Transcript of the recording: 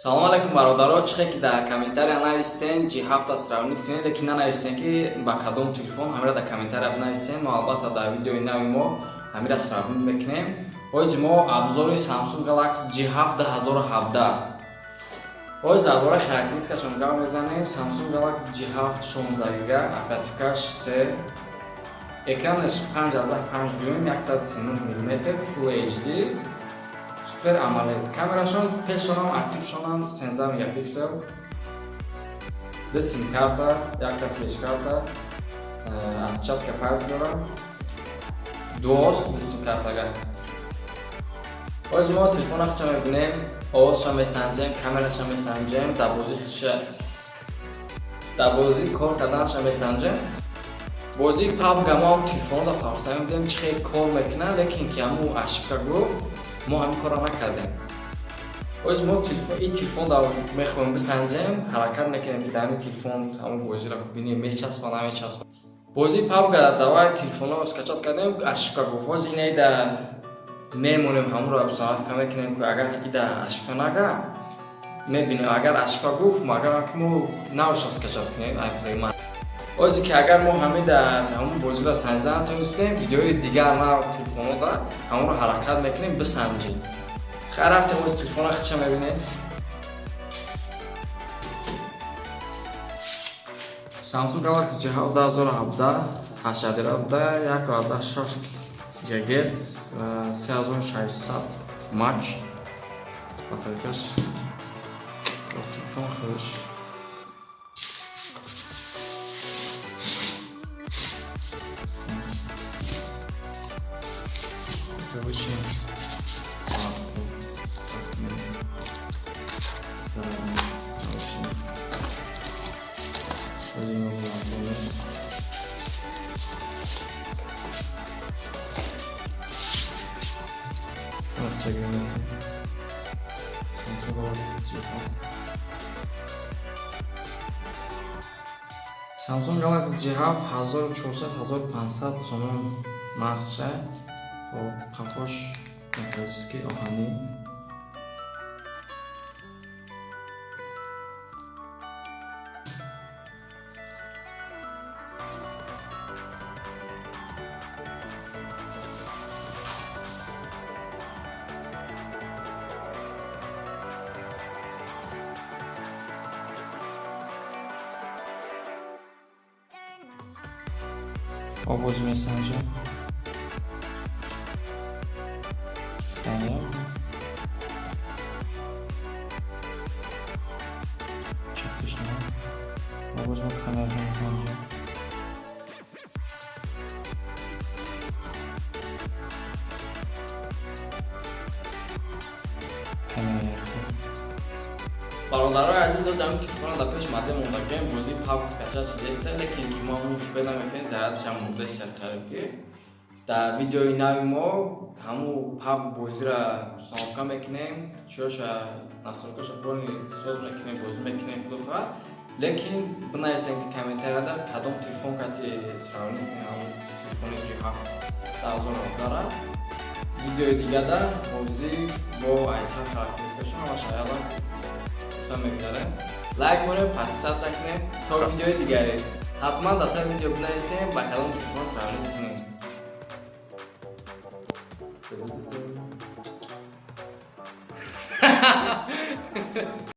Салом алейкум, бародаро. Чихе ки дар комментария нависен, G7 сравнить кунед, лекин нанависен, ки ба кадом телефон. Ҳамира дар комментария бинависен, мо албатта дар видеои нави мо ҳамира сравнить мекунем. Ҳози мо обзори Samsung Galaxy G7 2017. Ҳоз дар бораи характеристикашон гап мезанем. Samsung Galaxy G7 16 гига, оперативкаш 3, экранаш 5,5 дюйм, 139 мм, Full HD Super AMOLED. Камерашон пешонам, актившонам 13 мегапиксел, ду сим-карта, якта флеш-карта, отпечатка пальц дора, дуост ду сим-картага. Ҳозир мо телефонро хича мебинем, овозша месанҷем, камераша месанҷем, дар бозӣ хича, дар бозӣ кор карданаша месанҷем. Бозии PUBG мо ҳам телефонро партофта мебудем, чӣ хел кор мекунад, лекин ки ҳамун ошибка гуфт, мо ҳамин корро накардем. Ҳозир мо ин телефон мехоҳем бисанҷем, ҳаракат мекунем, ки дар ҳамин телефон ҳамун бозиро бинем, мечаспа, намечаспа. Бозии PUBG давай телефонро скачать кардем, ошибка гуфт. Ҳозир инаида мемонем, ҳамонро установка мекунем, ки агар ида ошибка нага, мебинем. Агар ошибка гуфт, магар ки мо навша скачать кунем. Ҳозир ки агар мо ҳамида ҳамун бозиро санҷида натонистем, видеои дигар нав телефонҳода ҳамонро ҳаракат мекунем бисанҷем. Хайр, рафтем, ҳозир телефонро хича мебинем. Samsung Galaxy G7 2017, 8 ядра, 1,6 ГГц, 3600 мАч батарейкаш. Телефон худаш короче. Заранее, короче, возьмем бонус. Samsung Galaxy G7, Samsung Galaxy G7 1400, 1500 сомон нархша. Хоб, қафош металлический, оҳанӣ. Овоз месанҷем. Понятно. Чаткаш не. Овоз мо камераша месанҷем. Камера яхте. Бародарои азиз, доз ҳамин телефонро дар пеш мадде мондагем, бозии PUBG скачать шудеста, лекин ки мо ҳамун успеть намекунем, зарядашам мурдеста. Қариб ки дар видеои нави мо ҳамун PUBG бозиро установка мекунем, чиёша, настройкаша полный соз мекунем, бозӣ мекунем, худо хоҳад. Лекин бинависем, ки комментарияда кадом телефон кати сравнить кунем ҳамун телефони G7 2017-ра. Видеои дигада бозӣ бо айсар характеристикашон ҳамаша ялам гуфта мегузарем. Лайк монем, подписаться кунем. То видеои дигаре. Ҳатман дар та видео бинависем, ба кадом телефон сравнить кунем.